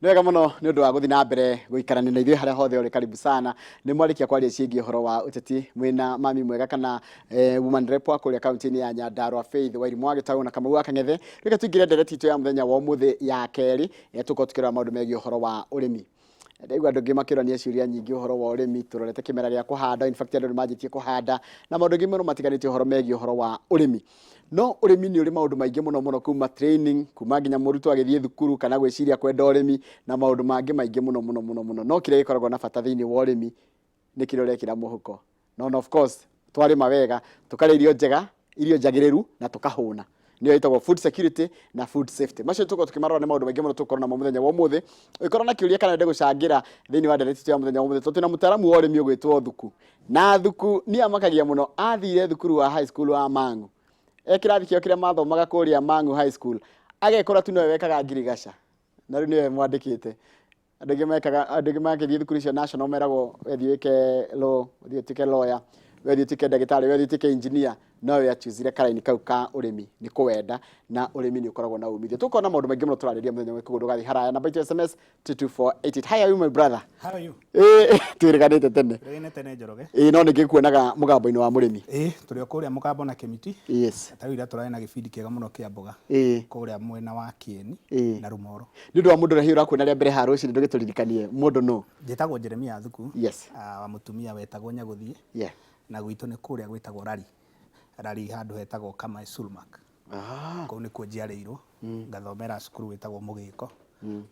Nĩ wega mũno nĩ ũndũ wa gũthiĩ na mbere gũikarania na ithuĩ harĩa hothe ũrĩ, karibu sana. Nĩ mwarĩkia kwaria ciĩgiĩ ũhoro wa ũteti mwĩna mami mwega kana woman rep wa kũrĩa kaunti-inĩ ya Nyandarua, Faith Wairimu wa Gĩtaũ na Kamau wa Kang'ethe. Reke tũingĩre ndereti itũ ya mũthenya wa ũmũthĩ ya kerĩ, ĩrĩa tũkorwo tũkĩrora maũndũ megiĩ ũhoro wa ũrĩmi. Ndaigua andũ angĩ makĩũrania ciũria nyingĩ ũhoro wa ũrĩmi, tũrorete kĩmera gĩa kũhanda, in fact andũ nĩ manjĩtie kũhanda na maũndũ angĩ mũno matiganĩte ũhoro megiĩ ũhoro wa ũrĩmi. No ũrĩmi nĩ ũrĩ maũndũ maingĩ mũno mũno, kuma training, kuma nginya mũrutwo agĩthiĩ thukuru kana gwĩciria kwenda ũrĩmi na maũndũ mangĩ maingĩ mũno mũno mũno mũno. No kĩrĩa gĩkoragwo na bata thĩinĩ wa ũrĩmi nĩ kĩrĩa ũrekĩra mũhuko. No of course twarĩma wega tũkarĩa irio njega, irio njagĩrĩru na tũkahũna. Nĩyo ĩtagwo food security na food safety. Macio tũkorwo tũkĩmarora nĩ maũndũ maingĩ mũno tũgũkorwo namo mũthenya wa ũmũthĩ. Ũngĩkorwo na kĩũria kana wende gũcangĩra thĩinĩ wa ndereti itũ ya mũthenya wa ũmũthĩ, tondũ twĩna mũtaaramu wa ũrĩmi ũgwĩtwo Thuku. Na Thuku niĩ amakagia mũno, athire thukuru wa high school wa Mang'u. E kĩrathi kĩao kĩrĩa mathomaga kũrĩa Mang'u High School, agekora tu nowe wekaga ngirigaca. Na rĩu nĩwe mwandĩkĩte. Andũ aingĩ mekaga, andũ aingĩ magĩthiĩ thukuru icio national meragwo wethiĩ wĩke law, ũthiĩ ũtuĩke lawyer, wethiĩ ũtuĩke ndagĩtarĩ, wethiĩ ũtuĩke engineer. No we achoosire karaini kau ka ũrĩmi nĩ kũwenda, na ũrĩmi nĩ ũkoragwo na umithio. Tũkorwo na maũndũ maingĩ mũno tũrarĩria mũthenya ũyũ, koguo ndũgathiĩ haraya. Namba itũ ya SMS 22488. Hi, are you my brother? How are you? Twĩrĩganĩte tene. Twĩrĩganĩte tene, Njoroge. Ĩĩ, no nĩngĩkuonaga mũgambo-inĩ wa mũrĩmi. Ĩĩ, tũrĩ o kũrĩa mũgambo na kĩmiti. Ta rĩu ira tũrarĩ na gĩbindi kĩega mũno kĩa mboga. Kũrĩa mwena wa Kĩeni na Rũmoro. Nĩ ũndũ wa mũndũ ũrĩa hihi ũrakuona rĩa mbere haha rũcinĩ, ndũgĩtũririkanie mũndũ nũ. Njĩtagwo Jeremia Thuku. Wa mũtumia wetagwo Nyagũthiĩ. Na gwitũ nĩ kũrĩa gwĩtagwo Rari. Rari handũ hetagwo Kamae Sulmak. Kũu nĩkuo njiarĩirwo. Ngathomera cukuru wĩtagwo Mũgĩko.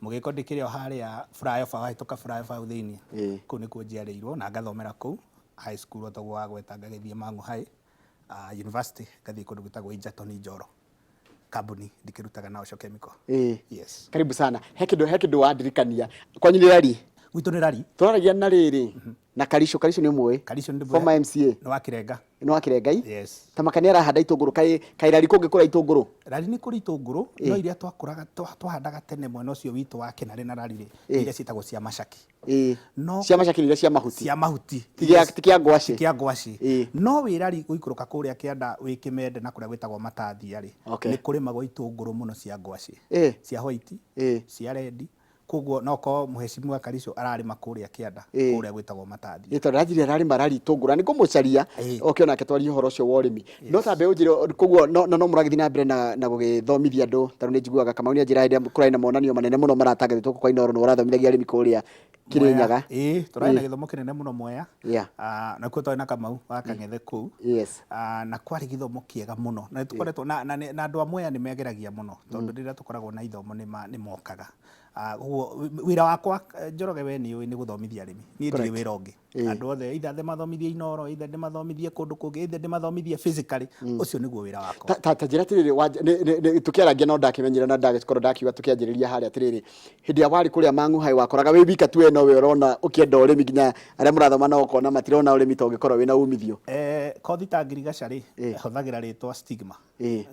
Mũgĩko ndĩkĩrĩ o harĩa flyover, wahĩtũka flyover hau thĩinĩ. Kũu nĩkuo njiarĩirwo na ngathomera kũu high school o toguo wagweta, ngagĩthiĩ Mang'u High, university ngathiĩ kũndũ gwĩtagwo Egerton Njoro. Kambuni ndikĩrutaga na Osho Chemical. Yes. Karibu sana. He kĩndũ wandirikania. Kwanyu nĩ Rari? Gwitũ nĩ Rari. Tũraragia na rĩrĩ na Karisho. Karisho nĩ ũmũĩ? Karisho nĩ Former MCA. Nĩ wa Kĩrenga. Nĩ wa Kĩrengai? Yes. Ta makania arahanda itũngũrũ, kaĩ Rari kũngĩkũra itũngũrũ? Rari nĩ kũrĩ itũngũrũ, no iria twakũraga twahandaga tene mwena ũcio witũ wa Kĩnarĩ na Rari rĩ, iria ciĩtagwo cia macaki. No Cia macaki nĩ iria cia mahuti. Cia mahuti. Ti kĩa ngwacĩ. Ti kĩa ngwacĩ. No wĩ Rari gũikũrũka kũrĩa kĩanda wĩ Kĩmende na kũrĩa gwĩtagwo Matathia rĩ, nĩ kũrĩmagwo itũngũrũ mũno cia ngwacĩ. Cia white, cia red. Koguo no korwo mũhecimiwa Karisũ ararĩma kũrĩa kĩanda, kũrĩa gwĩtagwo Matathia. Ĩ tondũ aranjĩrire ararĩma Rari itũngũrũ, na nĩngũmũcaria oke onake twarie ũhoro ũcio wa ũrĩmi. No tambe ũnjĩre, koguo no mũragĩthiĩ na mbere na gũgĩthomithia andũ, tondũ nĩ njiguaga Kamau nĩ anjĩra hĩndĩ ĩrĩa kũrarĩ na monanio manene mũno maratangathĩtwo gũkũ kwa Inooro, nĩ ũrathomithagia arĩmi kũrĩa Kĩrĩnyaga. Ĩĩ, tũrarĩ na gĩthomo kĩnene mũno Mwea. Na kuo twarĩ na Kamau wa Kang'ethe kũu. Na kwarĩ gĩthomo kĩega mũno. Na nĩtũkoretwo na andũ a Mwea nĩ megeragia mũno tondũ rĩrĩa tũkoragwo na ithomo nĩ mokaga. Koguo wĩra wakwa, Njoroge, we nĩ ũĩ nĩ gũthomithia arĩmi. Niĩ ndirĩ wĩra ũngĩ. Andũ othe, either ndĩmathomithie Inooro, either ndĩmathomithie kũndũ kũngĩ, either ndĩmathomithie physically, ũcio nĩguo wĩra wakwa. Ta njĩra atĩrĩrĩ, tũkĩarangia no ndakĩmenyire na ndagĩkorwo ndakiuga tũkĩanjĩrĩria harĩa atĩrĩrĩ, hĩndĩ ĩrĩa warĩ kũrĩa Mang'u High wakoraga wĩ wika tu we nowe ũrona ũkĩenda ũrĩmi, nginya arĩa mũrathoma nao ũkona matirona ũrĩmi ta ũngĩkorwo wĩna umithio? Kothi ta ngirigaca rĩ, hũthagĩra rĩtwa stigma.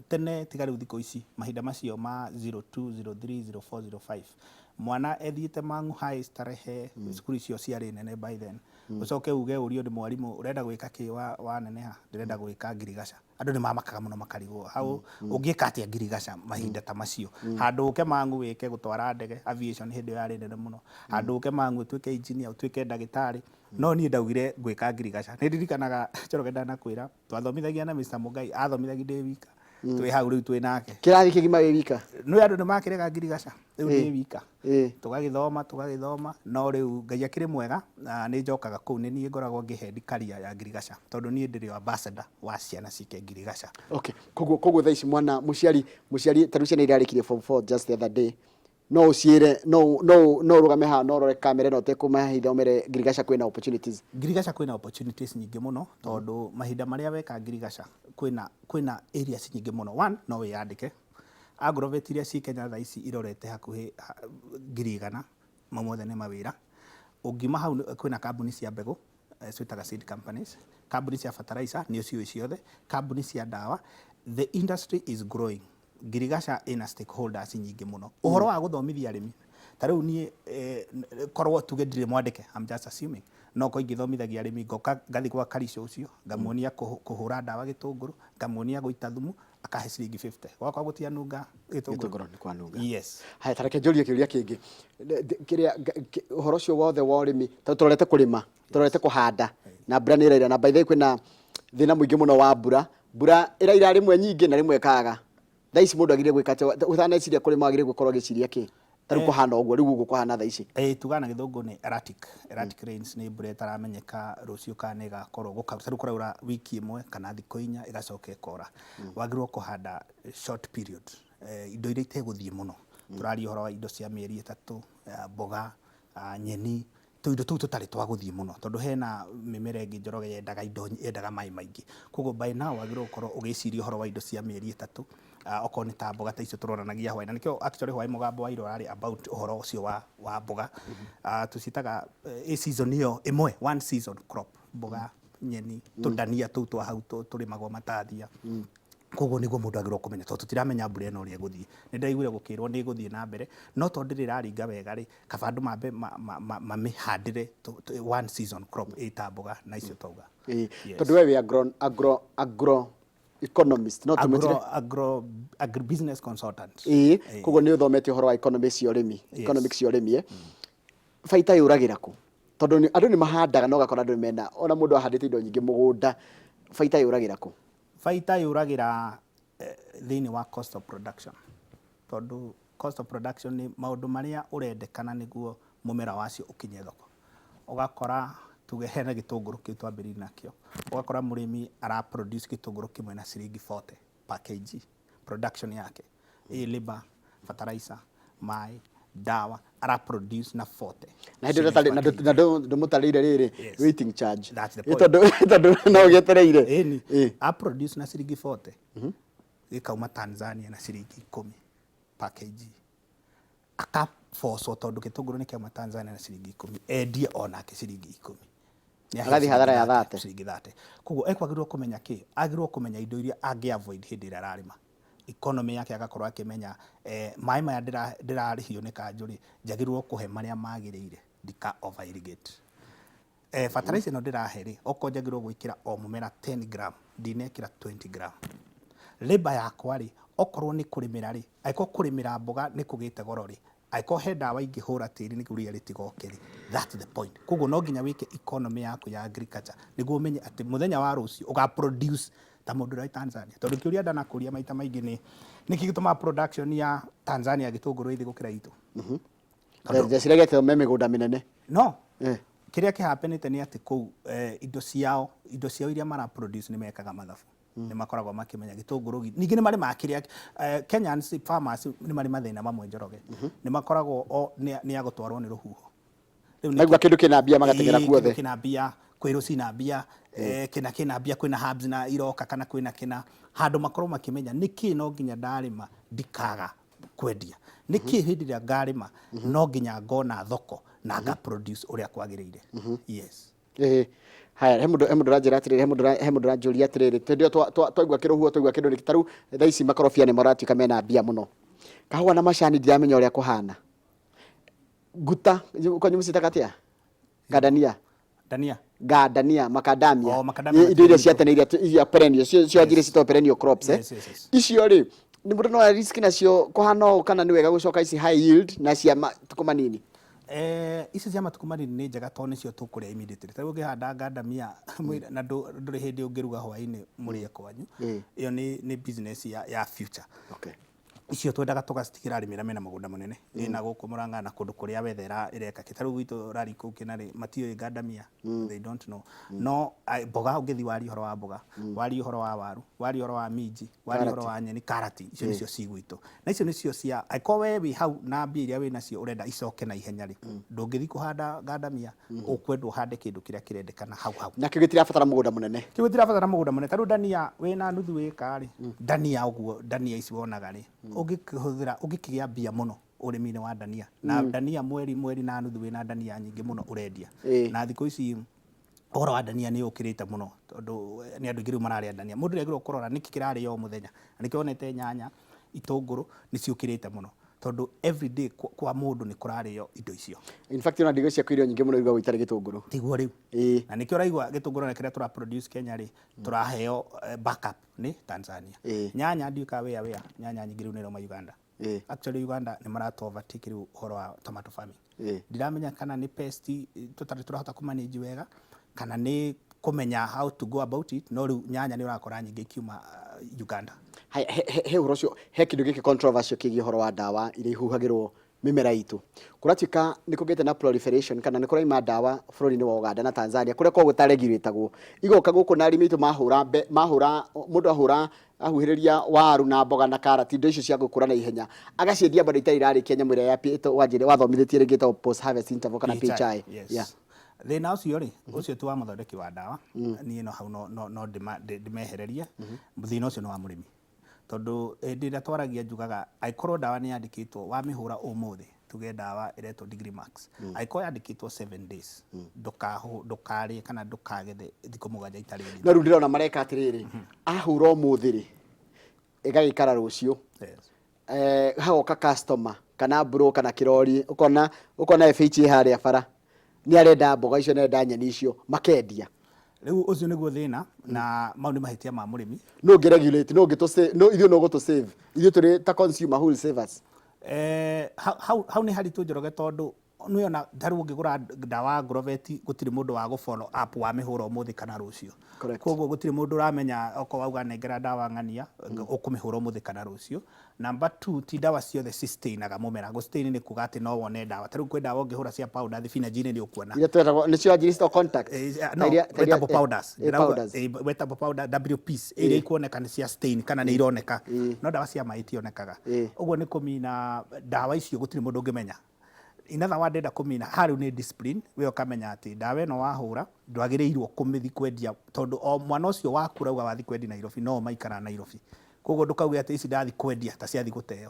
Tene, tiga rĩu thikũ ici, mahinda macio ma 02, 03, 04, 05, mwana ethiĩte Mang'u High, Starehe, cukuru icio ciarĩ nene by then, ũcoke uge ũrio nĩ mwarimũ, "Ũrenda gwĩka kĩ waneneha?" "Ndĩrenda gwĩka ngirigaca." Andũ nĩ mamakaga mũno makarigwo hau ũngĩka atĩa ngirigaca mahinda ta macio, handũ ũke Mang'u wĩke gũtwara ndege, aviation hĩndĩ ĩyo yarĩ nene mũno, handũ ũke Mang'u ũtuĩke engineer, ũtuĩke ndagĩtarĩ. No niĩ ndaugire ngwĩka ngirigaca. Nĩ ndirikanaga, Njoroge, ndanakwĩra twathomithagia na Mr. Mũngai, athomithagia ndĩ wika, twĩ hau rĩu twĩ nake. Kĩrathi kĩgima wĩ wika? Nĩ andũ nĩ makĩrega ngirigaca rĩu ndĩ wika. Tũgagĩthoma, tũgagĩthoma, no rĩu Ngai akĩrĩ mwega na nĩ njokaga kũu, nĩ niĩ ngoragwo ngĩhendi career ya ngirigaca tondũ niĩ ndĩrĩ o ambassador wa ciana cike ngirigaca. Okay, koguo thaa ici mwana mũciari ta rĩu ciana irarĩkirie form 4 just the other day, no ũciĩre, no ũrũgame haha no ũrore kamera ĩno ũtekũmahitha ũmere ngirigaca kwĩna opportunities? Ngirigaca kwĩna opportunities nyingĩ mũno, tondũ mahinda marĩa weka ngirigaca kwĩna areas nyingĩ mũno. One, no wĩyandĩke. Agrovet iria ci Kenya thaa ici irorete hakuhĩ 100,000, mau mothe nĩ mawĩra. Ũngiuma hau kwĩna kambuni cia mbegũ, ciĩtaga seed companies, kambuni cia fertilizer nĩ ũciũĩ ciothe, kambuni cia ndawa. The industry is growing. Ngirigaca ĩna stakeholders nyingĩ mũno. Ũhoro wa gũthomithia arĩmi, ta rĩu niĩ korwo tuge ndirĩ mwandĩke, I'm just assuming, no korwo ingĩthomithagia arĩmi, ngoka ngathiĩ gwa Karisũ ũcio, ngamuonia kũhũra ndawa gĩtũngũrũ, ngamuonia gũita thumu. Akahe ciringi 50, gwakwa gũtianunga gĩtũngũrũ. Gĩtũngũrũ nĩ kwanunga. Yes. Haya, tareke njũrie kĩũria kĩngĩ. Kĩrĩa ũhoro ũcio wothe wa ũrĩmi, tondũ tũrorete kũrĩma, tũrorete kũhanda, na mbura nĩ ĩraira, na by the way kwĩna thĩna mũingĩ mũno wa mbura. Mbura ĩraira rĩmwe nyingĩ na rĩmwe ĩkaga. Thaa ici mũndũ agĩrĩire gwĩka atĩa? Ũtaneciria kũrĩma wagĩrĩire gũkorwo ũgĩciria kĩ? Ta rĩu kũhana ũguo, rĩu ũguo kũhana thaa ici. Ĩĩ, tugaga na Gĩthũngũ nĩ erratic, erratic rains, nĩ mbura ĩtaramenyeka rũciũ kana nĩ ĩgakorwo, ta rĩu kũraura wiki ĩmwe kana thikũ 4 ĩgacoka ĩkora. Wagĩrĩirwo kũhanda short period, indo iria itegũthiĩ mũno. Tũraria ũhoro wa indo cia mĩeri 3, mboga, nyeni, tũindo tũu tũtarĩ twa gũthiĩ mũno, tondũ hena mĩmera ĩngĩ, Njoroge, yendaga indo, yendaga maĩ maingĩ. Koguo by now wagĩrĩirwo gũkorwo ũgĩciria ũhoro wa indo cia mĩeri 3, okorwo nĩ ta mboga ta icio tũronanagia hwaĩ, na nĩkĩo actually hwaĩ mũgambo wa ira ũrarĩ about ũhoro ũcio wa mboga. Tũciĩtaga ĩ season ĩyo ĩmwe, one season crop, mboga, nyeni, tũndania tũu twa hau tũrĩmagwo matathia. Koguo nĩguo mũndũ agĩrĩirwo kũmenya, tondũ tũtiramenya mbura ĩno ũrĩa ĩgũthiĩ. Nĩ ndĩraiguire gũkĩrwo nĩ ĩgũthiĩ na mbere, no tondũ ndĩrĩ ĩraringa wega rĩ, kaba andũ mambe mamĩhandĩre one season crop ĩta mboga na icio twauga. Yes. Tondũ we wĩ agro economist, no tũmwĩtire agro agribusiness consultant. Ĩĩ, koguo nĩ ũthomete ũhoro wa economics cia ũrĩmi, economics cia ũrĩmi, eh. Baita yũragĩra kũ? Tondũ andũ nĩ mahandaga na ũgakora andũ mena, ona mũndũ ahandĩte indo nyingĩ mũgũnda, baita yũragĩra kũ? Baita yũragĩra thĩinĩ wa cost of production, tondũ cost of production nĩ maũndũ marĩa ũrendekana nĩguo mũmera wacio ũkinye thoko. Ũgakora tuge hena gĩtũngũrũ kĩu twambĩrĩirie nakĩo, ũgakora mũrĩmi ara produce gĩtũngũrũ kĩmwe na ciringi 40 per kg production yake, ĩ labor, fertilizer, maĩ, ndawa, ara produce na 40 Na hĩndĩ ĩrĩa na ndũmũtarĩire rĩrĩ waiting charge. That's the point. Tondũ no ũgĩetereire. Ĩni a produce na ciringi 40, gĩkauma Tanzania na ciringi 10 per kg. Akabocwo tondũ gĩtũngũrũ nĩ kĩauma Tanzania na ciringi 10, endie onake ciringi 10. Agathiĩ hathara ya 30. Ciringi 30. Koguo ekwagĩrĩirwo kũmenya kĩ? Agĩrĩirwo kũmenya indo iria angĩ avoid hĩndĩ ĩrĩa ararĩma. Economy yake agakorwo akĩmenya, maĩ maya ndĩrarĩhio nĩ kanjũ rĩ, njagĩrĩirwo kũhe marĩa magĩrĩire, ndika over irrigate. Fertilizer ĩno ndĩrahe rĩ, okorwo njagĩrĩirwo gwĩkĩra o mũmera 10 gram, ndinekĩra 20 gram. Labour yakwa rĩ, okorwo nĩ kũrĩmĩra rĩ, angĩkorwo kũrĩmĩra mboga nĩ kũgĩte goro rĩ, angĩkorwo he ndawa ingĩhũra tĩri nĩguo ria rĩtigoke rĩ, that's the point. Koguo no nginya wĩke economy yaku ya agriculture nĩguo ũmenye atĩ mũthenya wa rũciũ ũga produce ta mũndũ ũrĩa wĩ Tanzania. Tondũ kĩũria ndanakũria maita maingĩ nĩ nĩkĩ gĩtũmaga production ya Tanzania gĩtũngũrũ ĩthĩ gũkĩra itũ? Ndeciragia atĩ me mĩgũnda mĩnene. No. Kĩrĩa kĩhapenĩte nĩ atĩ kũu indo ciao iria mara produce nĩ mekaga mathabu. Nĩ makoragwo makĩmenya gĩtũngũrũ ningĩ nĩ marĩmaga kĩrĩa, Kenyans farmers nĩ marĩ mathĩna mamwe, Njoroge. Nĩ makoragwo o nĩ agũtwarwo nĩ rũhuho. Rĩu Maigua kĩndũ kĩna mbia magateng'era guothe. Kĩndũ kĩna mbia, kwĩ rũci mbia, kĩna kĩna mbia, kwĩna herbs na iroka kana kwĩna kĩna handũ makorwo makĩmenya nĩkĩ no nginya ndarĩma ndikaga kwendia, nĩkĩ hĩndĩ ĩrĩa ngarĩma no nginya ngona thoko na nga produce ũrĩa kwagĩrĩire. Yes. Ĩĩ. Haya, he mũndũ ũranjĩra atĩrĩrĩ, he mũndũ ũranjũria atĩrĩrĩ, hĩndĩ ĩyo twaigua kĩrũhuho, twaigua kĩndũ ta rĩu thaa ici makorobia nĩ maratuĩka mena mbia mũno. Kahũa na macani ndiramenya ũrĩa kũhana. Nguta, kwanyu mũciĩtaga atĩa? Gandania. Dania. Gandania, macadamia. Oh, macadamia. Indo iria cia tene iria perennial, cio njire citagwo perennial crops, eh. Yes. Icio rĩ, nĩ mũndũ no risk nacio kũhana ũũ kana nĩ wega gũcoka ici high yield na cia matukũ manini? Ici cia matukũ manini nĩ njega tondũ nĩcio tũkũrĩa immediately. Ta rĩu ũngĩhanda ngandamia na ndũrĩ hĩndĩ ũngĩruga hwaĩ-inĩ mũrĩe kwanyu, ĩyo nĩ business ya future. Icio twendaga tũgacitigĩra arĩmi arĩa mena mũgũnda mũnene ĩna gũkũ Murang'a na kũndũ kũrĩa weather ĩreka kĩ. Ta rĩu gwitũ rari kũu kĩnarĩ matiũĩ ngandamia, they don't know. No mboga, ũngĩthiĩ warie ũhoro wa mboga, warie ũhoro wa waru, warie ũhoro wa minji, warie ũhoro wa nyeni, karati, icio nĩcio ci gwitũ na icio nĩcio cia angĩkorwo we wĩ hau na mbia iria wĩ nacio ũrenda icoke na ihenya rĩ, ndũngĩthiĩ kũhanda ngandamia, ũkwendwo ũhande kĩndũ kĩrĩa kĩrendekana hau hau. Nakĩo gĩtirabatara mũgũnda mũnene. Kĩu gĩtirabatara mũgũnda mũnene. Ta rĩu ndania wĩna nuthu ĩka rĩ, ndania ũguo, ndania ici wonaga rĩ, ũngĩkĩhũthĩra ũngĩkĩgĩa mbia mũno ũrĩmi-inĩ wa ndania na ndania mweri mweri na nuthu wĩna ndania nyingĩ mũno ũrendia. Na thikũ ici ũhoro wa ndania nĩ ũkĩrĩte mũno tondũ nĩ andũ aingĩ rĩu mararĩa ndania. Mũndũ nĩ agĩrĩirwo kũrora nĩkĩ kĩrarĩo o mũthenya, na nĩkĩo wonete nyanya, itũngũrũ nĩ ciũkĩrĩte mũno. Tondũ everyday kwa mũndũ nĩ kũrarĩo indo icio. In fact, ona ndigũ ciaku irio nyingĩ mũno irugagwo itarĩ gĩtũngũrũ. Tiguo rĩu? Na nĩkĩo ũraigua gĩtũngũrũ na kĩrĩa tũra produce Kenya rĩ, tũraheo backup nĩ Tanzania. Nyanya ndiũĩ kana wĩ aware, nyanya nyingĩ rĩu nĩ irauma Uganda. Actually Uganda nĩ maratũ overtake rĩu ũhoro wa tomato farming. Ndiramenya kana nĩ pest tũtarĩ tũrahota kũ manage wega, kana nĩ kũmenya how to go about it, no rĩu nyanya nĩ ũrakora nyingĩ ikiuma Uganda. Haya, he ũhoro ũcio, he kĩndũ gĩkĩ controversial kĩgiĩ ũhoro wa ndawa iria ihuhagĩrwo mĩmera itũ. Kũratuĩka nĩ kũgĩte na proliferation kana nĩ kũraima ndawa bũrũri-inĩ wa Uganda na Tanzania kũrĩa koragwo gũtaregulatagwo. Igoka gũkũ na arĩmi aitũ mahũra mahũra mũndũ ahũra ahuhĩrĩria waru na mboga na karati, indo icio cia gũkũra na ihenya, agaciendia bado itarĩ irarĩkia nyamũ ĩrĩa ya wanjĩra wathomithĩtie rĩngĩ ĩtagwo post harvest interval kana PHI. Yes. Yeah. Thĩna ũcio rĩ, ũcio ti wa mũthondeki wa ndawa, niĩ no hau no ndĩmehererie. Thĩna ũcio nĩ wa mũrĩmi, tondũ hĩndĩ ĩrĩa twaragia njugaga angĩkorwo ndawa nĩ yandĩkĩtwo wamĩhũra ũmũthĩ, tuge ndawa ĩretwo Degree Max, angĩkorwo yandĩkĩtwo 7 days, ndũkarĩe kana ndũkagethe thikũ 7 itarĩ thiru. No rĩu ndĩrona mareka atĩrĩrĩ, ahũra ũmũthĩ rĩ, ĩgagĩikara rũciũ. Hagoka customer kana bro kana kĩrori, ũkona FH harĩa bara, nĩ arenda mboga icio, nĩ arenda nyeni icio, makendia. Rĩu ũcio nĩguo thĩna, na mau nĩ mahĩtia ma mũrĩmi. No ũngĩ regulate, no ũngĩ tũ save, no ithuĩ no ũgũtũ save ithuĩ tũrĩ ta consumer who will save us? Hau nĩ haritũ, Njoroge, tondũ nĩona tarĩu ũngĩgũra ndawa ya Agrovet, gũtirĩ mũndũ wa gũ follow up wamĩhũra ũmũthĩ kana rũciũ. Koguo gũtirĩ mũndũ ũramenya okorwo wauga nengera ndawa ng'ania, ũkũmĩhũra ũmũthĩ kana rũciũ. Number two, ti ndawa ciothe sustainaga mũmera. Gũ sustain nĩ kuga atĩ no wone ndawa. Tarĩu kwĩ ndawa ũngĩhũra cia powder thibinanji-inĩ nĩ ũkuona. Iria twetagwo nĩcio wanjiri citagwo contact. No, wetagwo powders. Powders. Wetagwo powder WPs iria ikuoneka nĩ cia stain kana nĩ ironeka. No ndawa cia maĩ itionekaga. Ũguo nĩ kũmina ndawa icio gũtirĩ mũndũ ũngĩmenya. In other words, ndenda kũmina ha rĩu nĩ discipline, we ũkamenya atĩ ndawa ĩno wahũra ndwagĩrĩirwo kũmĩthi kwendia, tondũ o mwana ũcio waku ũrauga wathi kwendia Nairobi no maikara Nairobi. Koguo ndũkauge atĩ ici ndathi kwendia ta ciathi gũteo.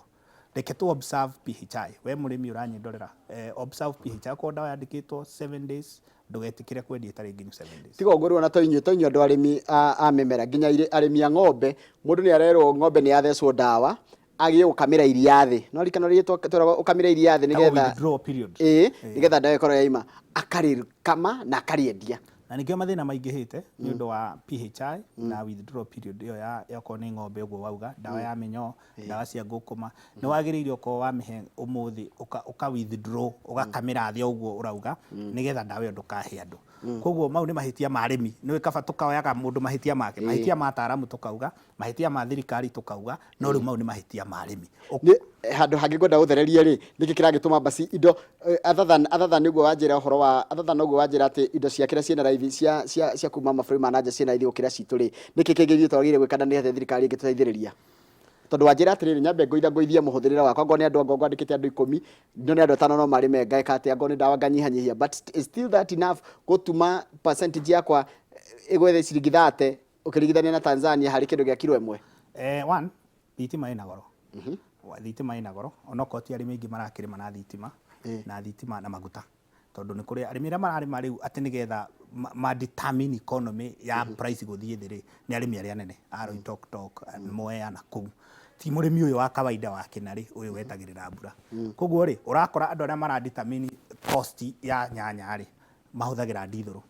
Reke tu observe PHI. We mũrĩmi ũranyĩndorera, observe PHI. Okorwo ndawa yandĩkĩtwo 7 days, ndũgetĩkĩre kwendia ĩtarĩ nginyu 7 days. Tiga ũguo rĩu ona to inyuĩ andũ arĩmi a mĩmera, nginya arĩmi a ng'ombe, mũndũ nĩ arerwo ng'ombe nĩ yathecwo ndawa, agĩrĩire gũkamĩra iria thĩ. No ririkana ũrĩa twĩragwo ũkamĩre iria thĩ nĩgetha withdraw period. Ĩĩ, nĩgetha ndawa ĩkorwo yaima, akarĩkama na akarĩendia. Na nĩkĩo mathĩna maingĩhĩte nĩ ũndũ wa PHI na withdraw period ĩyo ya okorwo nĩ ng'ombe ũguo wauga, ndawa ya mĩnyoo, ndawa cia ngũkũma, nĩ wagĩrĩire okorwo wamĩhe ũmũthĩ ũka withdraw, ũgakamĩra thĩ o ũguo ũrauga, nĩgetha ndawa ĩyo ndũkahe andũ. Koguo mau nĩ mahĩtia ma arĩmi. Nĩ kaba tũkaoyaga mũndũ mahĩtia make, mahĩtia ma ataaramu tũkauga, mahĩtia ma thirikari tũkauga, no rĩu mau nĩ mahĩtia ma arĩmi. Nĩ handũ hangĩ ngwenda ũthererie rĩ, nĩkĩ kĩragĩtũma basi indo other than ũguo wanjĩra ũhoro wa other than ũguo wanjĩra atĩ indo cia kĩrĩa ciĩna raithi cia kuma mabũrũri ma nanja ciĩna raithi gũkĩra citũ rĩ, nĩkĩ kĩngĩ ithuĩ twagĩrĩire gwĩka na nĩ atĩa thirikari ĩngĩtũteithĩrĩria? Tondũ wanjĩra atĩrĩrĩ, nyambe ngũitha ngũithie mũhũthĩrĩre wakwa, ngone andũ angĩ ngwandĩkĩte andũ 10, nyone andũ atano no marĩme, ngeka atĩa, ngone ndawa nganyihanyihia, but is still that enough gũtuma percentage yakwa ĩgwe ciringi 30 ũkĩringithania na Tanzania harĩ kĩndũ gĩa kiro 1? One, thitima ĩna goro. Thitima ĩna goro, onokorwo ti arĩmi aingĩ marakĩrĩma na thitima, na thitima na maguta, tondũ nĩ kũrĩ arĩmi arĩa mararĩma rĩu atĩ nĩgetha ma determine economy ya price gũthiĩ thĩ rĩ, nĩ arĩmi arĩa anene a Loitoktok, Mwea na kũu, ti mũrĩmi ũyũ wa kawaida wa kĩnarĩ ũyũ wetagĩrĩra mbura. Koguo rĩ, ũrakora andũ arĩa mara determine cost ya nyanya rĩ, mahũthagĩra ndithũrũ,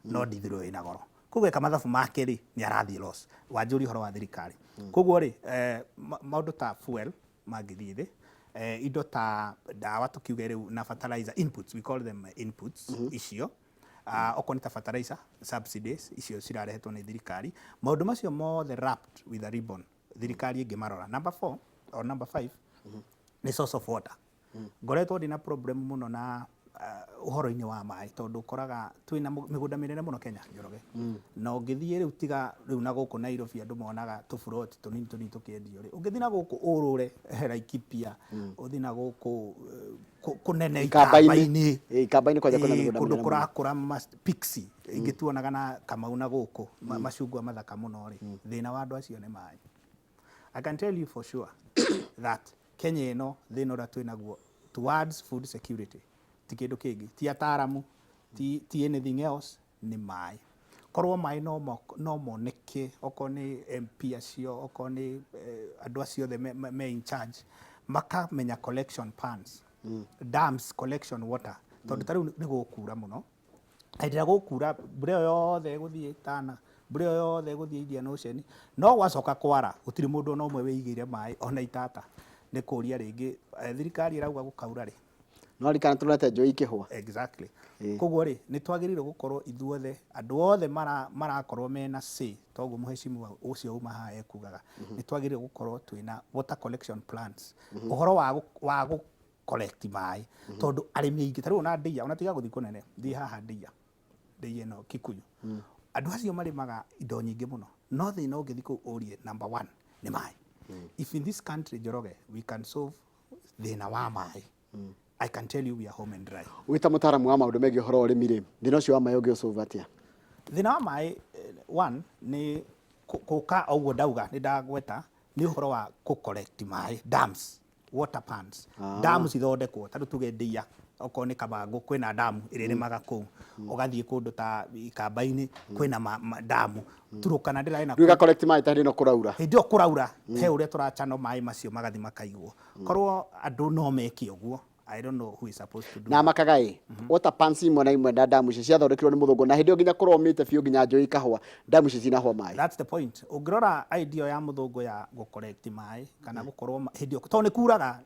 no ndithũrũ ĩna goro, koguo eka mathabu make rĩ, nĩ arathiĩ loss. Wanjũria ũhoro wa thirikari, koguo rĩ, maũndũ ta fuel mangĩthiĩ thĩ, indo ta ndawa tũkiuge rĩu na fertilizer inputs, we call them inputs icio, okorwo nĩ ta fertilizer subsidies icio cirarehetwo nĩ thirikari, maũndũ macio mothe wrapped with a ribbon, thirikari ĩngĩmarora. Number four or number five nĩ source of water. Ngoretwo ndĩna problem mũno na ũhoro-inĩ wa maĩ, tondũ ũkoraga twĩna mĩgũnda mĩnene mũno Kenya, Njoroge, na ũngĩthiĩ rĩu, tiga rĩu na gũkũ Nairobi andũ monaga tũburoti tũnini tũnini tũkĩendio rĩ, ũngĩthiĩ na gũkũ ũrũre Laikipia, ũthiĩ na gũkũ kũnene. Ikamba-inĩ. Ikamba-inĩ. Ikamba-inĩ kwanja kwĩna mĩgũnda kũndũ mĩnene mũno. Kũrakũra pixie ingĩ tuonaga na Kamau na gũkũ macungwa mathaka mũno rĩ, thĩna wa andũ acio nĩ maĩ. I can tell you for sure that Kenya ĩno, thĩna ũrĩa twĩ naguo towards food security ti kĩndũ kĩngĩ, ti ataaramu, ti anything else, nĩ maĩ. Korwo maĩ no moneke, okorwo nĩ MP acio, okorwo nĩ andũ acio othe me in charge. Makamenya collection pans, dams, collection water, tondũ ta rĩu nĩ gũkura mũno. Hĩndĩ ĩrĩa gũkura, mbura ĩyo yothe ĩgũthiĩ Tana, mbura ĩyo yothe ĩgũthiĩ Indian Ocean, no gwacoka kwara gũtirĩ mũndũ ona ũmwe wĩigĩire maĩ ona itata. Nĩ kũria rĩngĩ, thirikari ĩrauga gũkaura rĩ? No ririkana tũrete njũĩ ikĩhũa. Exactly. Koguo rĩ, nĩ twagĩrĩirwo gũkorwo ithuothe, andũ othe marakorwo mena say, toguo mũheshimiwa ũcio uma haha ekugaga, nĩ twagĩrĩirwo gũkorwo twĩna water collection plans, ũhoro wa gũ collect maĩ, tondũ arĩmi aingĩ ta rĩu ona ndĩia, ona tiga gũthiĩ kũnene, thiĩ haha ndĩia, ndĩia ĩno Kikuyu, andũ acio marĩmaga indo nyingĩ mũno, no thĩna ũngĩthiĩ kũu ũrie number one nĩ maĩ. If in this country, Njoroge, we can solve thĩna wa maĩ, I can tell you we are home and dry. Wĩ ta mũtaaramu wa maũndũ megiĩ ũhoro wa ũrĩmi rĩ, thĩna ũcio wa maĩ ũngĩũsolve atĩa? Thĩna wa maĩ, one nĩ gũka o ũguo ndauga, nĩ ndagweta, nĩ ũhoro wa kũ collect maĩ, dams, water pans, dams ithondekwo. Ta rĩu tuge Ndia, okorwo nĩ Kabango, kwĩna damu ĩrĩa ĩrĩmaga kũu, ũgathiĩ kũndũ ta Ikamba-inĩ kwĩna damu, Turukana ndĩrarĩ na Rĩu ĩga collect maĩ ta hĩndĩ ĩno kũraura. Hĩndĩ ĩyo kũraura he ũrĩa tũrachannel maĩ macio magathiĩ makaigwo. Korwo andũ no meke ũguo, I don't know who is supposed to do. Na makaga ĩ water pans imwe na imwe na damu icio ciathondekirwo nĩ mũthũngũ, na hĩndĩ ĩyo nginya kũromĩte biũ nginya njũĩ ikahũa, damu icio cinahũa maĩ. That's the point. Ũngĩrora idea ya mũthũngũ ya gũ collect maĩ kana gũkorwo hĩndĩ ĩyo tondũ nĩ kuraga,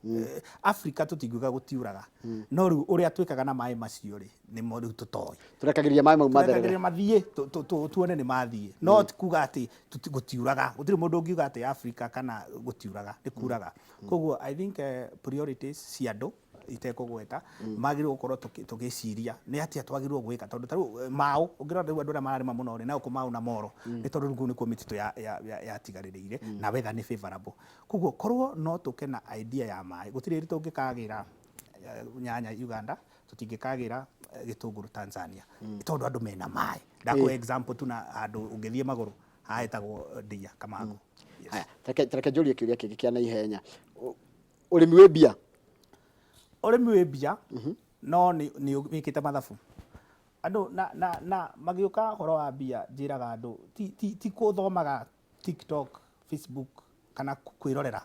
Africa tũtingiuga gũtiuraga, no rĩu ũrĩa twĩkaga na maĩ macio rĩ, nĩmo rĩu tũtoĩ. Tũrekagĩrĩria maĩ mau matherere. Tũrekagĩrĩria mathiĩ, tuone nĩ mathiĩ, no ti kuga atĩ gũtiuraga. Gũtirĩ mũndũ ũngiuga atĩ Africa kana gũtiuraga, nĩ kuraga. Koguo I think priorities cia andũ itekũgweta magĩrĩirwo gũkorwo tũgĩciria nĩ atĩa twagĩrĩirwo gwĩka, tondũ ta rĩu maũ, ũngĩrora rĩu andũ arĩa mararĩma mũno rĩ, na gũkũ maũ na moro, nĩ tondũ rĩu kũu nĩkuo mĩtitũ yatigarĩrĩire na weather nĩ favorable. Koguo korwo no tũke na idea ya maĩ, gũtirĩ hĩndĩ tũngĩkagĩra nyanya Uganda, tũtingĩkagĩra gĩtũngũrũ Tanzania, nĩ tondũ andũ mena maĩ. Ndakũhe example tu na handũ ũngĩthiĩ magũrũ haha hetagwo Ndia Kamango. Yes. Haya, tareke njũrie kĩũria kĩngĩ kĩa naihenya. Ũrĩmi wĩ mbia? Ũrĩmi wĩ mbia, no nĩ wĩkĩte mathabu andũ na magĩũka ũhoro wa mbia. Njĩraga andũ ti kũthomaga TikTok, Facebook kana kwĩrorera,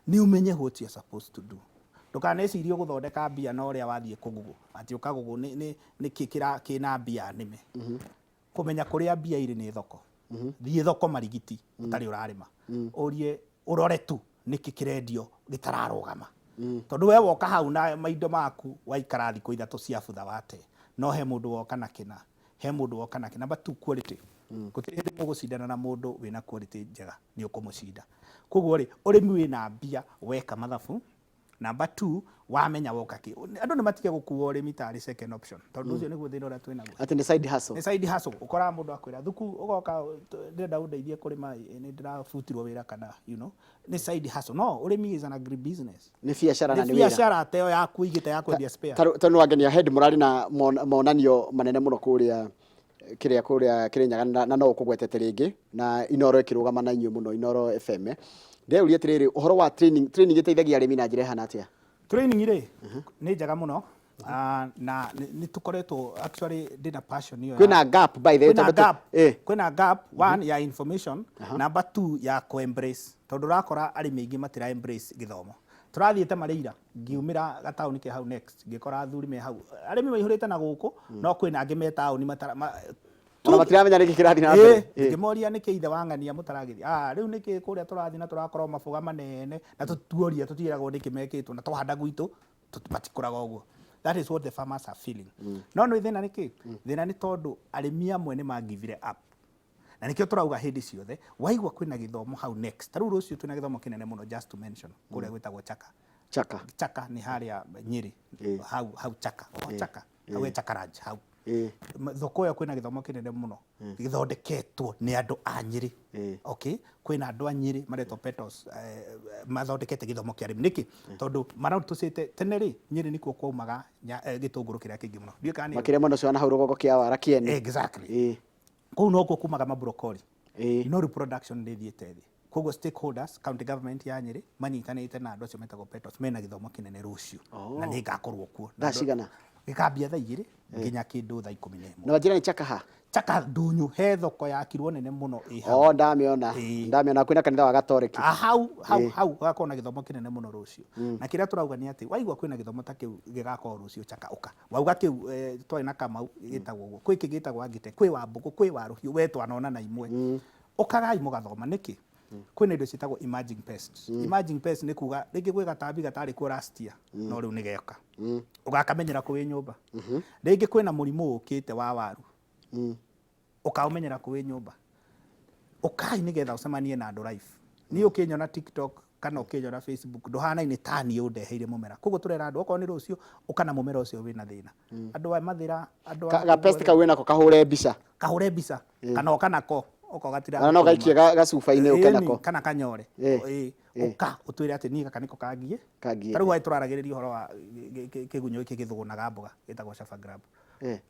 nĩ ũmenye what you are supposed to do. Ndũkanecirie gũthondeka mbia na ũrĩa wathiĩ kũgũgũ atĩ ũkagũgũ nĩ kĩ kĩna mbia nĩme. Kũmenya kũrĩa mbia irĩ nĩ thoko. Thiĩ thoko Marigiti ũtarĩ ũrarĩma, ũrie, ũrore tu nĩkĩ kĩrendio gĩtararũgama, tondũ we woka hau na maindo maku waikara thikũ 3 cia butha wate, no he mũndũ woka na kĩna, he mũndũ woka na kĩna. Number two, quality. Gũtirĩ hĩndĩ mũgũcindana na mũndũ wĩna quality njega, nĩ ũkũmũcinda. Koguo rĩ, ũrĩmi wĩna mbia weka mathabu. Number two, wamenya woka kĩ. Andũ nĩ matige gũkua ũrĩmi tarĩ second option, tondũ ũcio nĩguo thĩna ũrĩa twĩnaguo. Atĩ nĩ side hustle. Nĩ side hustle. Ũkoraga mũndũ akwĩra thuku ũgoka, ndĩrenda ũndeithie kũrĩma, nĩ ndĩrabutirwo wĩra kana nĩ side hustle. No ũrĩmi is an agri business. Nĩ biacara na nĩ nĩ wĩra. Biacara ta ĩyo yaku ũigĩte ya kwendia spare. Ta nĩ wangenia head mũrarĩ na monanio manene mũno kũrĩa kĩrĩa kũrĩa Kĩrĩnyaga, na no ũkũgwetete rĩngĩ na Inoro ĩkĩrũgama na inyuĩ mũno, Inoro FM. Ndĩreuria atĩrĩrĩ, ũhoro wa training, training ĩteithagia arĩmi na njĩra ĩhana atĩa? Training rĩ, nĩ njega mũno. Na nĩ tũkoretwo, actually ndĩna passion ĩyo. Kwĩna gap, by the way. Kwĩna tondũ gap. Kwĩna gap, one ya information, number two ya kũ-embrace, tondũ ũrakora arĩmi aingĩ matira embrace gĩthomo. Tũrathiĩte Mareira, ngiumĩra gataũni ke hau next, ngĩkora athuri me hau, arĩmi maihũrĩte na gũkũ, no kwĩna angĩ me taũni matara Ona matiramenya nĩkĩ kĩrathiĩ na mbere. Ngĩmoria nĩkĩ ithe wa ng'ania mũtaragĩthiĩ, rĩu nĩkĩ kũrĩa tũrathiĩ na tũrakorwo maboga manene na tũtuoria tũtiĩragwo nĩkĩ mekĩtwo, na twahanda gwitũ matikũraga ũguo. That is what the farmers are feeling. No nĩ thĩna nĩkĩ? Thĩna nĩ tondũ arĩmi amwe nĩ magivire up, na nĩkĩo tũrauga hĩndĩ ciothe waigua kwĩna gĩthomo hau next. Ta rĩu rũciũ twĩna gĩthomo kĩnene mũno, just to mention, kũrĩa gwĩtagwo Chaka. Chaka. Chaka nĩ harĩa Nyĩrĩ, hau Chaka, o Chaka hau he Chaka Ranch hau. Thoko ĩyo kwĩna gĩthomo kĩnene mũno gĩthondeketwo nĩ andũ a Nyĩrĩ. Okay, kwĩna andũ a Nyĩrĩ maretwo Petos, mathondekete gĩthomo kĩa arĩmi. Nĩkĩ? Tondũ maratũcĩte tene rĩ, Nyĩrĩ nĩkuo kwaumaga gĩtũngũrũ kĩrĩa kĩingĩ mũno. Ndiũĩ kana nĩ Makĩria mwena ũcio wa na hau rũgongo kĩa wara kĩene. Exactly. Kũu nokuo kumaga mabrokoli, no rĩu production nĩ ĩthiĩte thĩ. Koguo stakeholders, county government ya Nyĩrĩ manyitanĩte na andũ acio metagwo Petos, mena gĩthomo kĩnene rũciũ na nĩ ngakorwo kuo. Thaa cigana? Gĩkambia thaa 2. Nginya kĩndũ thaa 11. Na wanjĩra nĩ Chakaha? Chaka ndũnyũ, he thoko yakirwo nene mũno ĩ hau. O ndamĩona. Ndamĩona kwĩna kanitha wa Gatoreki. Ah, hau hau hau gũgakorwo na gĩthomo kĩnene mũno rũciũ. Na kĩrĩa tũrauga nĩ atĩ waigua kwĩna gĩthomo ta kĩu gĩgakorwo rũciũ Chaka, ũka. Wauga kĩu twarĩ na Kamau gĩtagwo ũguo, kwĩ kĩ gĩtagwo Angite, kwĩ Wambũgũ, kwĩ Warũhiũ, we twanonana imwe. Ũkagai mũgathoma nĩkĩ? Kwĩna indo ciĩtagwo emerging pests. Emerging pests nĩ kuga rĩngĩ gwĩ gatambi gatarĩ kuo last year, no rĩu nĩ geoka. Ũgakamenyera kũ wĩ nyũmba. Rĩngĩ kwĩna mũrimũ ũkĩte wa waru. Ũkaũmenyera kũ wĩ nyũmba. Ũkai nĩgetha ũcemanie na andũ live. Niĩ ũkĩnyona TikTok kana ũkĩnyona Facebook ndũhanaine ta niĩ ũndeheire mũmera. Koguo tũrera andũ okorwo nĩ rũciũ ũka na mũmera ũcio wĩna thĩna. Andũ a Mathĩra, andũ a Ga pest kau wĩnako kahũre mbica. Kahũre mbica kana ũka nako okorwo gatira. Kana no gaikie gacuba-inĩ ũke nako. Kana kanyore. Ũka ũtwĩre atĩ niĩ gaka nĩko kangiĩ. Kangiĩte. Ta rĩu tũraragĩrĩria ũhoro wa kĩgunyũ gĩkĩ gĩthũgũnaga mboga gĩtagwo chafer grub.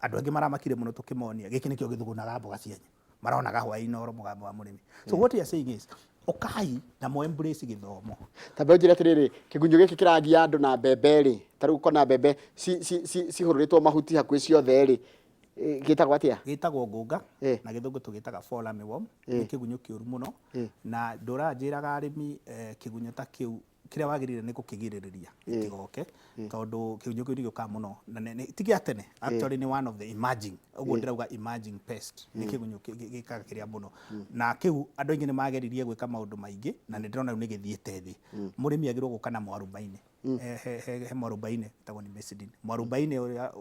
Andũ aingĩ maramakire mũno tũkĩmonia gĩkĩ nĩkĩo gĩthũgũnaga mboga cianyu. Maronaga hwaĩ-inĩ oro mũgambo wa mũrĩmi. So what we are saying is ũkai na mo embrace gĩthomo. Ta mbe ũnjĩre atĩrĩrĩ, kĩgunyũ gĩkĩ kĩragia andũ na mbembe rĩ, ta rĩu ũkona mbembe cihũrũrĩtwo mahuti hakuhĩ ciothe rĩ, gĩtagwo atĩa? Gĩtagwo ngũnga, na gĩthũngũ tũgĩtaga fall armyworm. Nĩ kĩgunyũ kĩũru mũno, na ndũraga njĩraga arĩmi kĩgunyũ ta kĩu kĩrĩa wagĩrĩire nĩ gũkĩgirĩrĩria gĩtigoke, tondũ kĩgunyũ kĩu nĩ gĩũkaga mũno na ti gĩa tene, actually nĩ one of the emerging, ũguo ndĩrauga emerging pest, nĩ kĩgunyũ gĩkaga kĩrĩa mũno, na kĩu andũ aingĩ nĩ mageririe gwĩka maũndũ maingĩ na nĩ ndĩrona rĩu nĩ gĩthiĩte thĩ. Mũrĩmi agĩrĩirwo gũka na mwarubaine. He mwarubaine wĩtagwo Nimesidine, mwarubaine ũrĩa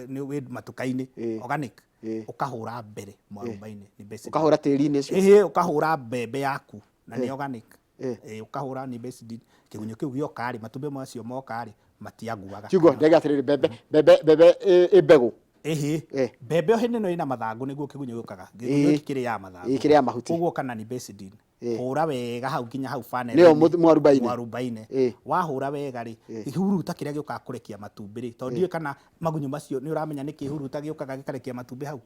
nĩ wĩ matuka-inĩ, organic, ũkahũra mbere mwarubaine Nimesidine. Ũkahũra tĩri-inĩ ũcio? Ĩhĩ, ũkahũra mbembe yaku na nĩ organic. Ũkahũra Nimesidine, kĩgunyũ kĩu gĩoka rĩ, matumbĩ macio moka rĩ, matianguaga. Kiugo ndege atĩrĩrĩ, mbembe mbembe mbembe ĩ mbegũ. Ĩhĩ, mbembe o hĩndĩ ĩno ĩna mathangũ nĩguo kĩgunyũ gĩũkaga. Kĩgunyũ gĩkĩ kĩrĩaga mathangũ. Kĩrĩaga mahuti. Koguo kana Nimesidine, hũra wega hau nginya hau funnel. Nĩyo mwarubaine. Mwarubaine. Wahũra wega rĩ, kĩhuruta kĩrĩa gĩũkaga kũrekia matumbĩ rĩ, tondũ ndiũĩ kana magunyũ macio nĩ ũramenya nĩ kĩhuruta gĩũkaga gĩkarekia matumbĩ hau.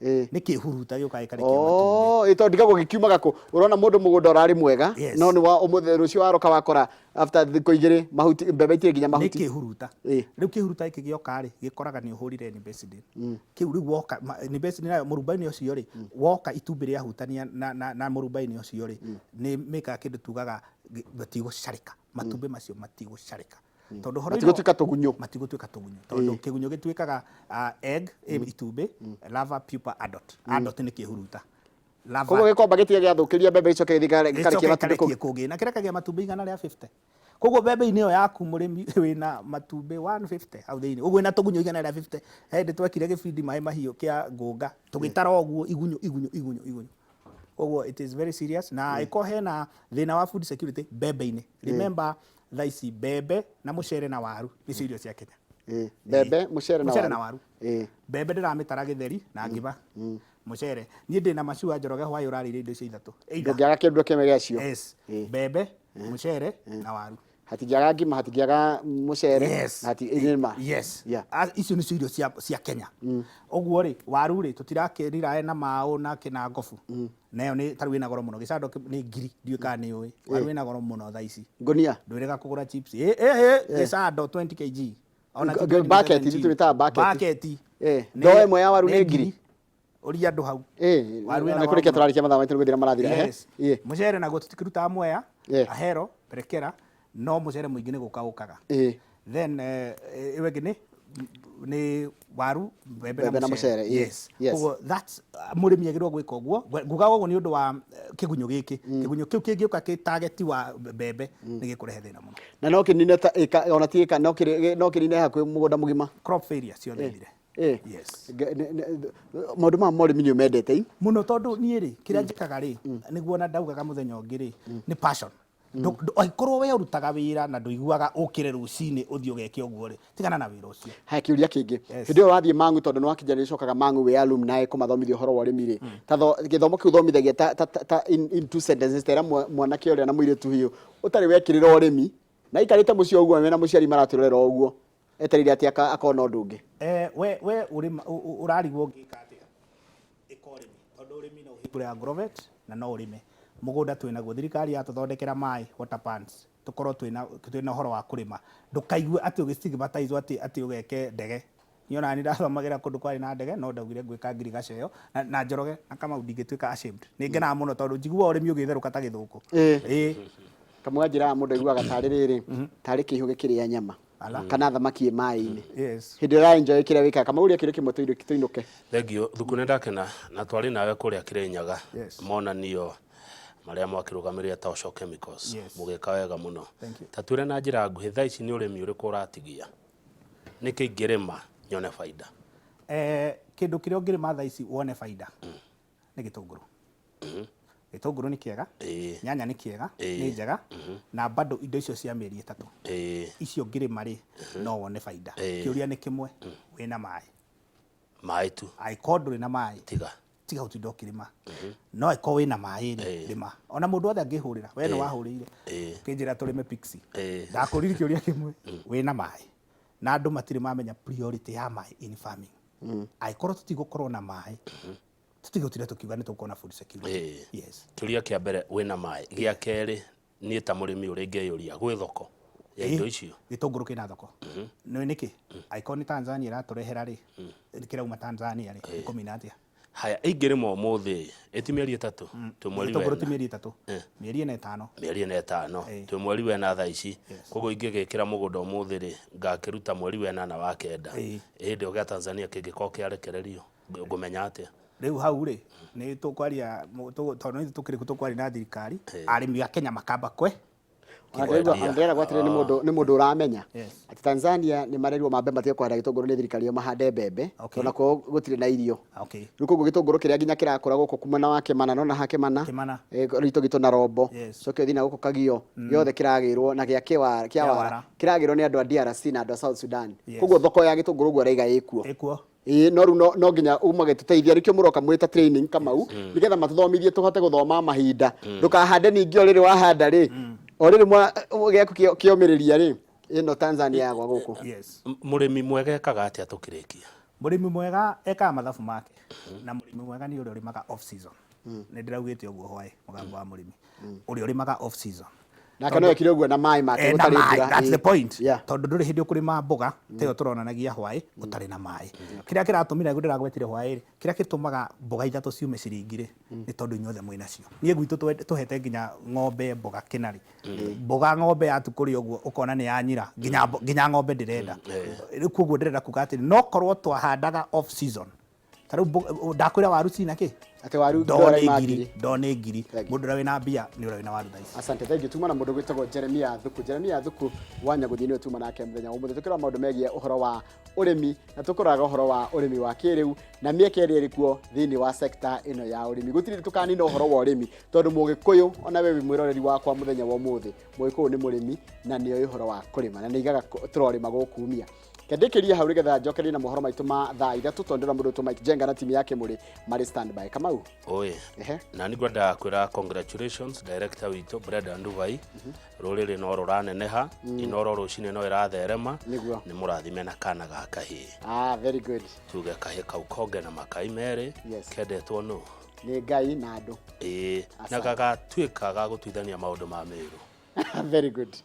Nĩ kĩhuruta gĩũkaga gĩkarekia matumbĩ. Oh, ĩ tondũ ndigagwo gĩkiumaga kũ? Ũrona mũndũ mũgũnda ũrarĩ mwega, no nĩ wa ũmũthĩ rũciũ waroka wakora after thikũ 2 mahuti mbembe itirĩ nginya Nĩ mahuti. kĩhuruta. Rĩu kĩhuruta gĩkĩ gĩoka rĩ, gĩkoraga nĩ ũhũrire Nimesidine. Kĩu rĩu woka Nimesidine nayo mũrubaine ũcio rĩ, woka itumbĩ rĩahutania na mũrubaine ũcio rĩ, nĩ mĩkaga kĩndũ tugaga matigũcarĩka, matumbĩ macio matigũcarĩka. Tondũ ũhoro-inĩ Matigũtuĩka tũgunyũ. Matigũtuĩka tũgunyũ. Tondũ kĩgunyũ gĩtuĩkaga egg, itumbĩ, larva, pupa, adult. Adult nĩ kĩhuruta. Larva. Koguo gĩkomba gĩtige gĩathũkĩria mbembe gĩcoke gĩthiĩ Gĩcoke gĩkarekie matumbĩ kĩkarekie kũngĩ. Na kĩrekagia matumbĩ 150. Koguo mbembe-inĩ ĩyo yaku mũrĩmi wĩna matumbĩ 150 hau thĩinĩ. Ũguo wĩna tũgunyũ 150. He hĩndĩ twekire gĩbindi Maĩ Mahiũ kĩa ngũnga, tũgĩtara ũguo igunyũ, igunyũ, igunyũ, igunyũ. Koguo it is very serious. Na ĩkorwo hena thĩna wa food security mbembe-inĩ. Remember thaa ici mbembe na mũcere na waru nĩcio irio cia Kenya. Mbembe, mũcere na Mũcere waru. na waru. Mbembe ndĩramĩtara gĩtheri na ngima. Mũcere. Niĩ ndĩna macua Njoroge hwaĩ ũrarĩire indo icio ithatũ. Either. Ndũngĩaga kĩndũ kĩmwe gĩacio. Yes. Mbembe, mũcere na waru. Hatingĩaga ngima, hatingĩaga mũcere. Yes. Na hati, nĩ ma. Yes. Yeah. Icio nĩcio irio cia Kenya. Ũguo rĩ, waru rĩ, tũtirakĩrira na maũ na kĩna ngobu. Na ĩyo nĩ tarĩu ĩna goro mũno. Gĩcando nĩ ngiri, ndiũĩ kana nĩ ũĩ. Waru ĩna goro mũno thaa ici. Ngũnia? Ndwĩrĩga kũgũra chips. Gĩcando 20 kg. Ona ti 20 Bucket, 17. ithuĩ tũmĩtaga bucket. Bucket. Ndoo ĩmwe ya waru Nĩ nĩ ngiri. ngiri. Ũria andũ hau. Waru ĩna Na goro kũrĩkia mũno. tũrarĩkia mathaa maitũ nĩ gũthira marathira. Yes. Mũcere naguo tũtikĩrutaga Mwea, Ahero, Perekera, no mũcere mũingĩ nĩ gũka ũkaga. Then ĩyo ĩngĩ nĩ waru, mbembe Mbembe na na mũcere. mũcere, Yes. Koguo that's mũrĩmi agĩrĩirwo gwĩka ũguo. Ngugaga ũguo nĩ ũndũ wa kĩgunyũ gĩkĩ. Kĩgunyũ kĩu kĩngĩũka kĩ target wa mbembe nĩ gĩkũrehe thĩna mũno. Na no kĩnine ta ĩka, ona ti ĩka, no kĩnine hakuhĩ mũgũnda mũgima. Crop failure ciothe ithire. Yes. Maũndũ maya ma ũrĩmi nĩ ũmendete i? Mũno, tondũ niĩ rĩ, kĩrĩa njĩkaga rĩ, nĩguo ona ndaugaga mũthenya ũngĩ rĩ, nĩ passion. Angĩkorwo we ũrutaga wĩra na ndũiguaga ũkĩre rũcinĩ ũthiĩ ũgeke ũguo rĩ, tigana na wĩra ũcio. Haya, kĩũria kĩngĩ. Yes. Hĩndĩ ĩyo wathiĩ Mang'u, tondũ nĩ wakinya nĩ ũcokaga Mang'u wĩ alumni kũmathomithia ũhoro wa ũrĩmi rĩ, ta gĩthomo kĩu ũthomithagia ta in two sentences, tera mwanake ũrĩa na mũirĩtu ũyũ ũtarĩ wekĩrĩra ũrĩmi na aikarĩte mũciĩ ũguo mena mũciari maratwĩrorera ũguo, etereire atĩ akona ũndũ ũngĩ. We ũrarigwo ũngĩka atĩa? Ĩka ũrĩmi, tondũ ũrĩmi no ũhingũre agrovet na no ũrĩme. Mũgũnda twĩnaguo, thirikari yatũthondekera maĩ, water pans, tũkorwo twĩna ũhoro wa kũrĩma. Ndũkaigue atĩ ũgĩ stigmatize atĩ ũgeke ndege. Niĩ ona niĩ ndathomagĩra kũndũ kwarĩ na ndege no ndaugire ngwĩka ngirigaca ĩyo na Njoroge na Kamau ndingĩtuĩka ashamed. Nĩ ngenaga mũno tondũ njiguaga ũrĩmi ũgĩtherũka ta gĩthũkũ. Ĩĩ. Kamau anjĩraga mũndũ aiguaga tarĩ rĩrĩ, tarĩ kĩihũ gĩkĩrĩa nyama kana thamaki ĩ maĩ-inĩ. Hĩndĩ ĩrĩa ũra enjoy kĩrĩa wĩkaga. Kamau ũria kĩũria kĩmwe tũinũke. Thengiũ Thuku, nĩ ndakena na twarĩ nawe kũrĩa Kĩrĩnyaga monanio marĩa mwakĩrũgamĩrĩire ta Osho Chemicals. Mũgĩka wega mũno. Ta twĩre na njĩra nguhĩ thaa ici nĩ ũrĩmi ũrĩkũ ũratigia? Nĩkĩ ingĩrĩma nyone baida? Kĩndũ kĩrĩa ũngĩrĩma thaa ici wone baida nĩ gĩtũngũrũ. Gĩtũngũrũ nĩ kĩega, nyanya nĩ kĩega, nĩ njega na bado indo icio cia mĩeri 3. Icio ũngĩrĩma rĩ, no wone baida. Kĩũria nĩ kĩmwe, wĩna maĩ? Maĩ tu. Angĩkorwo ndũrĩ na maĩ, Tiga. Tiga gũtinda ũkĩrĩma. No angĩkorwo wĩna maĩ rĩ, rĩma. Ona mũndũ wothe angĩhũrĩra, we nĩ wahũrĩire. Ũkĩnjĩra tũrĩme pixie. Ndakũririe kĩũria kĩmwe, wĩna maĩ? Na andũ matirĩ mamenya priority ya maĩ in farming. Angĩkorwo tũtigũkorwo na maĩ, tũtigũtinda tũkiuga nĩ tũgũkorwo na food security. Yes. Kĩũria kĩa mbere, wĩna maĩ? Gĩa kerĩ, niĩ ta mũrĩmi ũrĩa ingĩyũria, gwĩ thoko ya indo icio? Gĩtũngũrũ kĩna thoko. Nĩ nĩkĩ? Angĩkorwo nĩ Tanzania ĩratũrehera rĩ, kĩrauma Tanzania rĩ, ĩkũmina atĩa? Haya, ingĩrĩma ũmũthĩ, ĩ ti mĩeri 3? Twĩ mweri Gĩtũngũrũ ti mĩeri 3. Mĩeri 4 5. Mĩeri 4 5. Twĩ mweri wa 4 thaa ici. Koguo ingĩgĩkĩra mũgũnda ũmũthĩ rĩ, ngakĩruta mweri wa 8 wa 9. Hĩndĩ ĩyo gĩa Tanzania kĩngĩkorwo kĩarekererio, ngũmenya atĩa? Rĩu hau rĩ, nĩ tũkwaria, tondũ nĩ tũkĩrĩ tũkwaria na thirikari, arĩmi a Kenya makamba kwe. Ndĩreragwo atĩrĩ nĩ mũndũ nĩ mũndũ ũramenya atĩ Tanzania nĩ marerirwo mambe matige kũhanda gĩtũngũrũ nĩ thirikari ĩyo mahande mbembe tondũ nakuo gũtirĩ na irio. Rĩu koguo gĩtũngũrũ kĩrĩa nginya kĩrakũra gũkũ mwena wa Kĩmana nona ha Kĩmana, Gĩtũ gitũ na Rombo, coke ũthiĩ na gũkũ Kagio, gĩothe kĩragĩrwo na gĩa Kĩawara kĩragĩrwo nĩ andũ a DRC na andũ a South Sudan. Koguo thoko ya gĩtũngũrũ ũguo araiga ĩkuo. Ĩĩ no rĩu no nginya magĩtũteithia nĩkĩo mũroka mwĩ ta training Kamau nĩgetha matũthomithie tũhote gũthoma mahinda. Ndũkahande ningĩ o rĩrĩ wahanda rĩ, o rĩrĩ gĩaku kĩomĩrĩria rĩ, ĩno Tanzania yagwa gũkũ. Mũrĩmi mwega ekaga atĩa tũkĩrĩkia? Mũrĩmi mwega ekaga mathabu make na mũrĩmi mwega nĩ ũrĩa ũrĩmaga off season. Nĩ ndĩraugĩte ũguo hwaĩ mũgambo wa mũrĩmi. Ũrĩa ũrĩmaga off season. Nake no ekire ũguo na maĩ make gũtarĩ mbura. That's the point. Tondũ ndũrĩ hĩndĩ ũkũrĩma mboga ta ĩyo tũronanagia hwaĩ ũtarĩ na maĩ. Kĩrĩa kĩratũmire nĩguo ndĩragwetire hwaĩ rĩ, kĩrĩa gĩtũmaga mboga ithatũ ciume ciringi rĩ, nĩ tondũ inyuothe mwĩ nacio. Niĩ gwitũ tũhete nginya ng'ombe mboga kĩnarĩ. Mboga ng'ombe yatua kũrĩa ũguo ũkona nĩ yanyira, nginya ng'ombe ndĩrenda. Rĩu koguo ndĩrenda kuga atĩ no korwo twahandaga off season. Ta rĩu ndakwĩra waru cina kĩ? Atĩ waru Ndoo ndora nĩ ima ngiri, ngiri. ndoo nĩ ngiri. Thank you. Mũndũ ũrĩa wĩna mbia nĩ ũrĩa wĩna waru thaa ici. Asante, thank you. Tuma na mũndũ gwĩtagwo Jeremia Thuku. Jeremia Thuku wa Nyagũthiĩ nĩwe tuma nake mũthenya wa ũmũthĩ tũkĩrora maũndũ megiĩ ũhoro wa ũrĩmi na tũkũroraga ũhoro wa ũrĩmi wa kĩrĩu na mĩeke ĩrĩa ĩrĩ kuo thĩinĩ wa sekta ĩno ya ũrĩmi. Gũtirĩ tũkanina ũhoro wa ũrĩmi tondũ mũgĩkũyũ ona we wĩ mwĩroreri wakwa mũthenya wa ũmũthĩ, mũgĩkũyũ nĩ mũrĩmi na nĩoĩ ũhoro wa kũrĩma na nĩaigaga tũrorĩma gũkumia. Kendĩkĩrie hau nĩgetha njokerie na mohoro maitũ ma thaa 3 tondũ ndĩrona mũndũ ũtũ Mike Jenga na timu yake mũrĩ marĩ standby. Kamau. Oi. Ehe. Na nĩ ngwendaga kwĩra congratulations director witũ Brenda Ndubai. Rũrĩrĩ no rũraneneha, Inoro rũcinĩ no ĩratherema. Nĩguo. Nĩ mũrathime na kana ga kahĩĩ. Ah, very good. Tuge kahĩĩ kau konge na makai merĩ. Yes. Kendetwo nũ? Nĩ Ngai na andũ. Ĩĩ. Na Asante. gagatuĩka ga gũtuithania maũndũ ma Meru. Very good.